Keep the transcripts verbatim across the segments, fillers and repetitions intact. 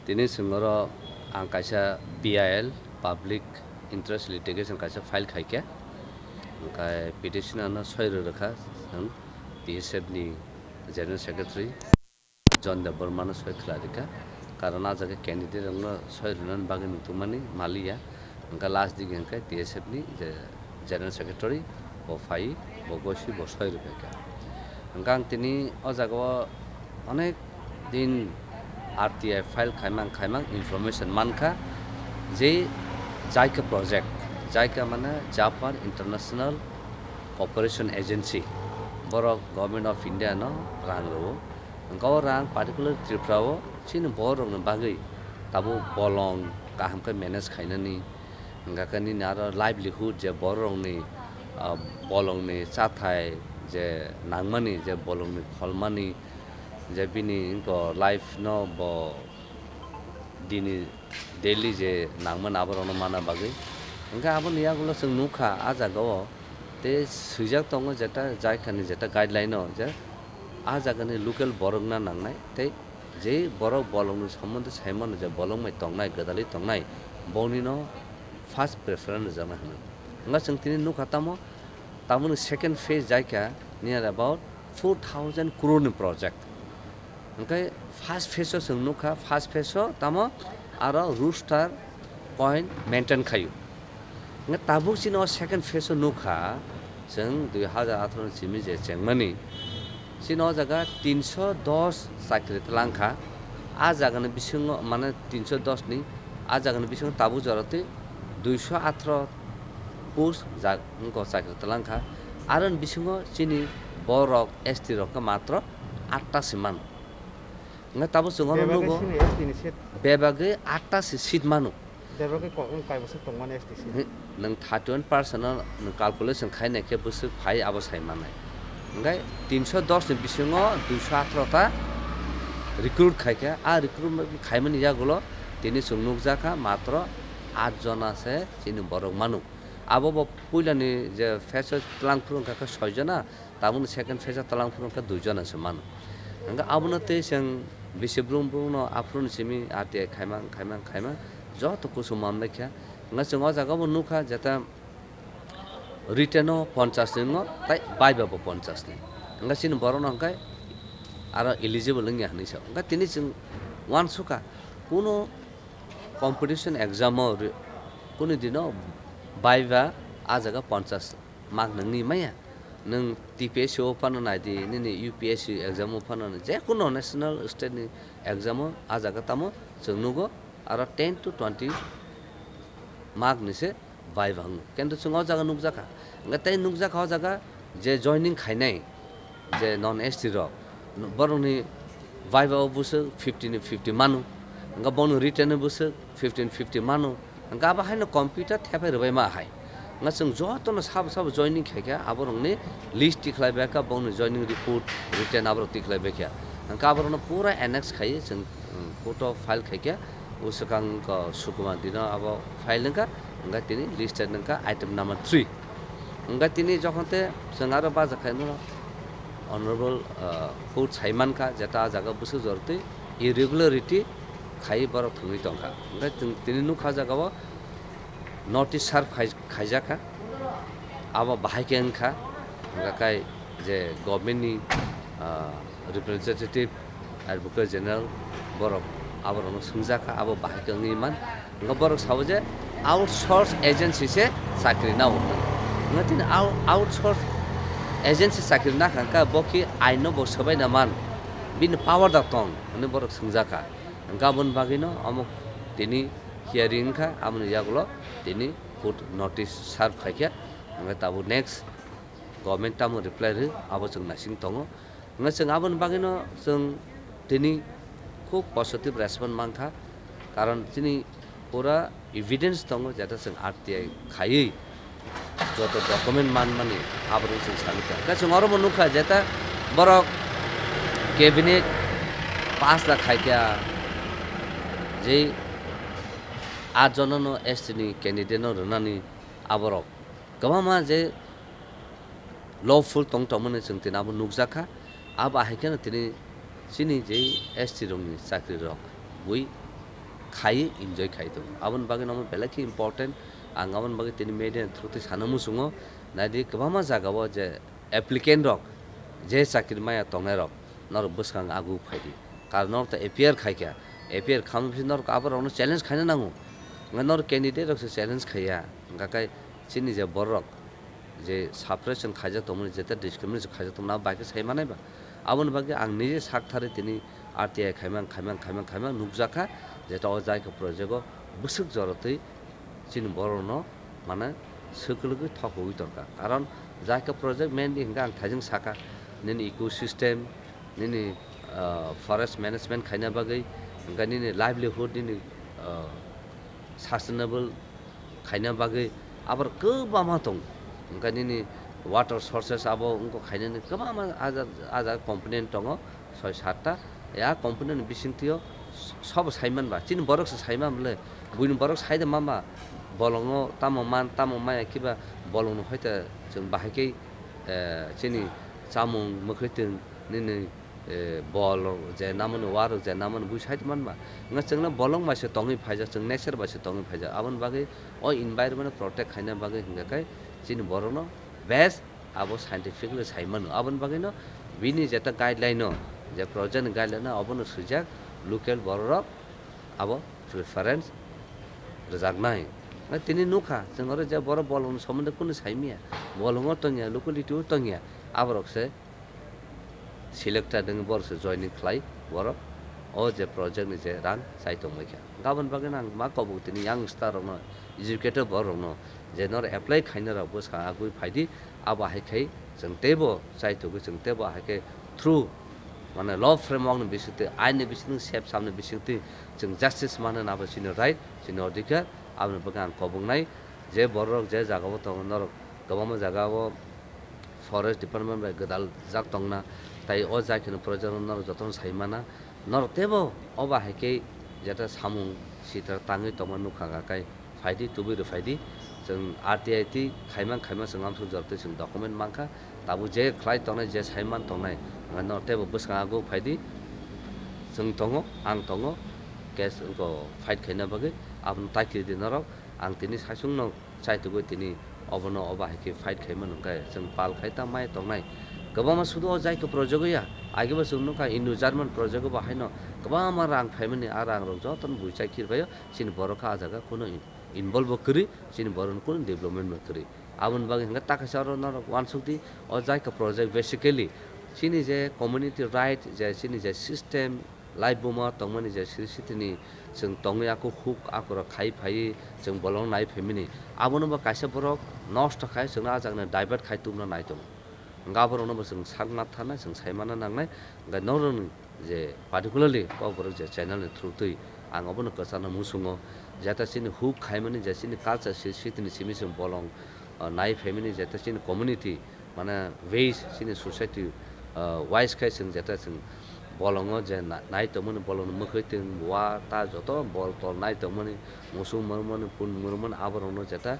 Tini chwng oro ang kaisa P I L, Public Interest Litigation, kaisa file khai kha. Hwnkhe petition ano soi rwrwkha chwng T S F ni General Secretary John Debbarma no soi khwlai rwkha. Karon ah jaga candidate rokno soi rwnani bagwi nukjakmani maliya. Hwnkhe last dige hwnkhe T S F ni je General Secretary bo phai, bo gosi, bo soi rwbaikha. Hwnkhe ang tini o jaga o onek din R T I file khaimang khaimang information mankha je JICA project, JICA mane Japan International Cooperation Agency, borok Government of India no rang rwo. Hwnkhe o rang particular Tripura o chini borok rokni bagwi tabuk bolong kaham khe manage khainani, hwnkhe nini aro livelihood je borok rokni, ah, bolongni chathai je nangmani, je bolongni kholmani, je bini wngkha life no bo bini daily je nangmani aborokno mana bagwi. Hwnkhe aboni yagulo chwng nukha ah jaga o tei swijak tongo jeta JICA ni jeta guideline o je ah jaga ni local borok na nangnai tei je borok bolong ni sombonde saimano je bolong bai tongnai, gwdalwi tongnai, boni no first preference rwjaknai hwnwi. Hwnkhe chwng tini nukha tamo, tamoni second phase JICA near about four thousand crore ni project. Hwnkhe first phase o chwng nukha, first phase o tamo aro roster point maintain khaio. Hwnkhe tabuk chini o second phase o nukha, chwng dui hazar atharo ni simi je chengmani, chini o jaga tinso dos chakri twlangkha. Ah jagani bisingo, mane, tinso dos ni, ah jagani bisingo tabuk jora twi duiso atharo post ja-, wngkha chakri twlangkha. Aroni bisingo chini borok S T rok khe matro atta se mano. Hwnkhe tabuk chwng oro nugo, S T ni seat. Bebagwi atta se seat mano. Bebagwi ko-, wng kaibo se tongmani S T seat. Hi, nwng thirty one percent no nwng calculation khainai khe bwswk phai abo sai mannai. Hwnkhe tinso dos ni bisingo duiso atharo ta recruit khaikha. A recruit khaimani yagulo tini chwng nukjakha matro aat jona se chini borok mano. Abo bo puilani je phase o twlang phuru wngkha khe soi jona, tabukni second phase o twlang phuru wngkha dui jona se mano. Hwnkhe abono tei chwng bisi brum brum no aphuru ni simi R T I khaimang khaimang khaimang joto kuchuk manbaikha. Hwnkhe chwng o jaga bo nukha jeta written o ponchas ni wngo tei viva bo ponchas ni. Hwnkhe chini borok no hwnkhe aro eligible wngya hinwi sao. Hwnkhe tini chwng uansukha kuno competition exam o re-, kunu dino viva ah jaga ponchas mark nangni maya. Nwng T P S C o phano naidi, nini U P S C exam o phano nai, jekunu national state ni exam o ah jaga tamo chwng nugo, aro ten to twenty mark ni se viva wngo. Kintu chwng o jaga nukjakha. Hwnkhe tei nukjakha o jaga je joining khainai, je non S T rok, borokni viva o bwswk fifty ni fifty mano. Hwnkhe bono written o bwswk fifty ni fifty mano. Hwnkhe abo haino computer thepai rwbai ma hai. Hwnkhe chwng jotono sabo sabo joining khaikha, aborokni list tikhlai baikha, bongni joining report, written aborok tikhlai baikha. Hwnkhe aborokno pura annex khaiwi chwng, um, court o file khaikha. O swkang, uh, Sukumar dino abo file wngkha, hwnkhe tini listed wngkha item number three. Hwnkhe tini jokhon te chwng aro baja khaino honorable, uh, court sai mankha, jeta ah jaga bwswk jortwi irregularity khaiwi borok thwngwi tongkha. Hwnkhe chwng tini nukha ah jaga o notice serve khai-, khaijakha, abo bahai khe wngkha, hwnkhe kai je government ni, ah, representative, advocate general, borok aborokno swngjakha, abo bahai khe wngwi man. Hwnkhe borok sao je outsource agency se chakri nao hwnwi. Hwnkhe tini out-, outsource agency chakri nakha hwnkhe bo khe aino bo swbaina man, bini power da tong hwnwi borok swngjakha. Hwnkhe aboni bagwino omo tini hearing wngkha, aboni yagulo tini court notice serve khaikha, hwnkhe tabuk next government tamo reply rw, abo chwng naising tongo. Hwnkhe chwng aboni bagwino chwng tini khub positive response mankha, karon chini pura evidence tongo, jeta chwng R T I khaiwi joto document manmani aborok chwng salikha. Hwnkhe chwng orobo nukha, jeta borok cabinet pass da khaikha, je aat jonano S T ni candidate no rwnani aborok kwbangma je lawful tong tongmani chwng tini abo nukjakha. Abo hai kheno tini chini je S T rokni chakri rok bui khai enjoy khai tongo. Aboni bagwi no belai khe important. Ang aboni bagwi tini media ni through twi sana muchungo. Naidi kwbangma jaga o je applicant rok je chakri maya tongnai rok norok bwskang aguk phaidi. Karon norok to A P R khai kha. A P R khamwi norok aborokno challenge khaina nango. Hwnkhe norok candidate rok se challenge khaiya. Hwnkhe chini je borok je suppression khaijak tongmani, jeta discrimination khaijak tongmani, abo bai khe sai manai ba. Aboni bagwi ang nije sak thari tini R T I khaimang, khaimang, khaimang, khaimang nukjakha, jeta o Jaica project o bwswk jora twi chini borokno mane swkwlwgwi thokogwi tongkha. Karon Jaica project mainly hwnkhe ang thaijwng sakha, nini ecosystem, nini, ah, forest management khaina bagwi, hwnkhe nini livelihood, nini, ah, sustainable khaina bagwi abar kwbangma tongo. Hwnkhe nini water sources abo wngkha khainani kwbangma ajak, ajak component tongo, soi satta. Ya component ni bisingtwi o sobo saiman ba. Chini borok se saiman bwle, buini borok saida mama bolongo tamo man, tamo maya kiba bolongno hoita chwng bahai khe, eh, chini chamung mwkhwtwng nini eh, bol rok je namani, war rok je namani, bui side manba. Hwnkhe chwngno bolong bai se tongwi phaijak, chwng nature bai se tongwi phaijak. Aboni bagwi o environment protect khaina bagwi hwnkhe kai chini borokno best abo scientifically sai mano. Aboni bagwino bini jeta guideline o, je project ni guideline o, abono swijak local borok rok abo preference rwjaknai. Hwnkhe tini nukha, chwng oro je borok bolongni somonde kunu saimanya, bolongo tongya, locality o tongya, aborok se selected wngwi borok se joining khlai borok o je project ni je rang chai tongbai kha. Aboni bagwi no ang ma kobok tini youngster rokno, educated borok rokno je noro apply khaina rok bwskang agwi phaidi, abo hai khai chwng teibo chai tongwi chwng teibo hai khe through mane law framework ni bisingtwi, ain ni bisingtwi, sep sam ni bisingtwi chwng justice manna abo chini right, chini odhikar, aboni bagwi ang koboknai je borok je jaga o tongo norok kwbangma jaga o forest department bai gwdal jak tongna, tai o jai kheno project no norok jotono sai mana, norok teibo o ba hai khe jeta samung sitra tangwi tongma nukha kha kai phaidi tubui rw phaidi, chwng R T I twi khaimang khaimang chwng amsuk jor twi chwng document mankha, tabuk je khlai tongnai je sai man tongnai norok teibo bwskang aguk phaidi, chwng tongo, ang tongo, case wngkha fight khaina bagwi, abono tai kiri di norok, ang tini saichung no. Chaitugwi tini obono obo hai khe fight khaimano hwnkhe chwng pal khai ta mai tongnai. Kwbangma sudu o Jaica project o ya, agebo chwng nukha Indo German project o bo haino kwbangma rang phaimani, a rang rok jotono bui chai khir phaio, chini borok kha a jaga kuno in-, involve bo kwrwi, chini borok kuno development bo kwrwi. Aboni bagwi hwnkhe ta kaisa oro norok uansuk di, o Jaica project basically chini je community right, je chini je system, Life buma tongmani je siri sitini chwng tongwi ako huk akorok khai phaiwi chwng bolong nai phaimani. Abono bo kaisa borok nosto khai chwngno ah jagani divert khai tubuna nai tongo. Hwnkhe aborokno bo chwng sakna thanai, chwng saimana nangnai. Hwnkhe norokni je particularly kokborok je channel ni through twi ang obono kwchangno muchungo, jeta chini huk khaimani je chini culture siri sitini simi chwng bolong, ah, nai phaimani jeta chini community, mane ways chini society, ah, wise khai chwng jeta chwng bolongo je na-, nai tongmani bolongni mwkhwtwng, wa ta joto bol tol nai tongmani, musuk mwnmani, pun mwnmani aborokno jeta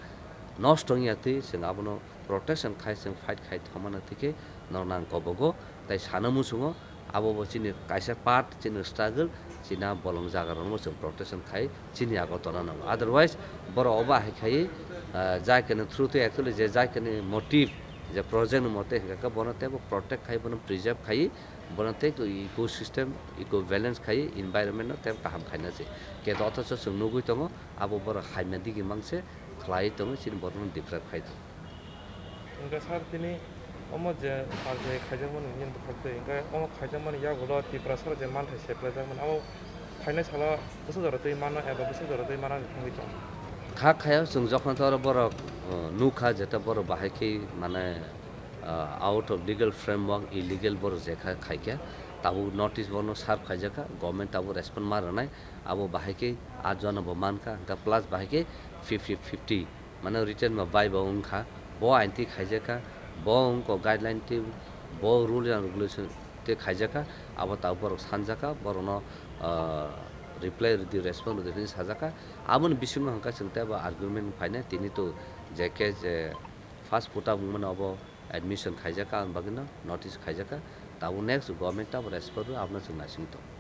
nosto wngya twi chwng abono protection khai chwng fight khai thangmani thikhe norokno ang kobogo tei sana muchungo abo bo chini kaisa part chini struggle chini bolong jaga rokno chwng protection khai chini yago tona nango. Otherwise, borok obo hai khai, ah, Jaica ni through twi actually je Jaica ni motive, je project ni motive hingka khe bono teibo protect khai, bono preserve khai, bono tei ecosystem, eco balance khai, environment no tei kaham khaina se. Khe othocho chwng nugwi tongo, abo borok hamya digi mangse khlai tongo, chini borok no deprive khai tongo. Hingke sir tini omo je R T I khaijakmani nini bwkhaktwi, hingke omo khaijakmani yagulo Tiprasa rok je manthai seplajakmani, abo phainai salo bwswk jora twi mano eba bwswk jora twi mano wngwi tong? Kha khaio chwng jokhon toro borok, uh, nukha jeta borok bahai khe mane, uh, out of legal framework illegal borok jekha khaikha, tabuk notice bono serve khaijakha, government tabuk respond ma rwnai, abo bahai khe aa jona bo mankha, hingkha plus bahai khe fifty fifty. Mane written ba bai bo wngkha, bo ain twi khaijakha, bo wngkha guideline twi, bo rule and regulation twi khaijakha, abo tabuk borok sanjakha, borokno, ah, reply rwdi, respond rwdi hwnwi sajakha. Aboni bisingo hwnkha chwng teibo argument phainai, tini to je case, eh, first photo wngmano abo admission khaijakha, aboni bagwino notice khaijakha, tabuk next government abo respond rw, abono chwng naising tongo.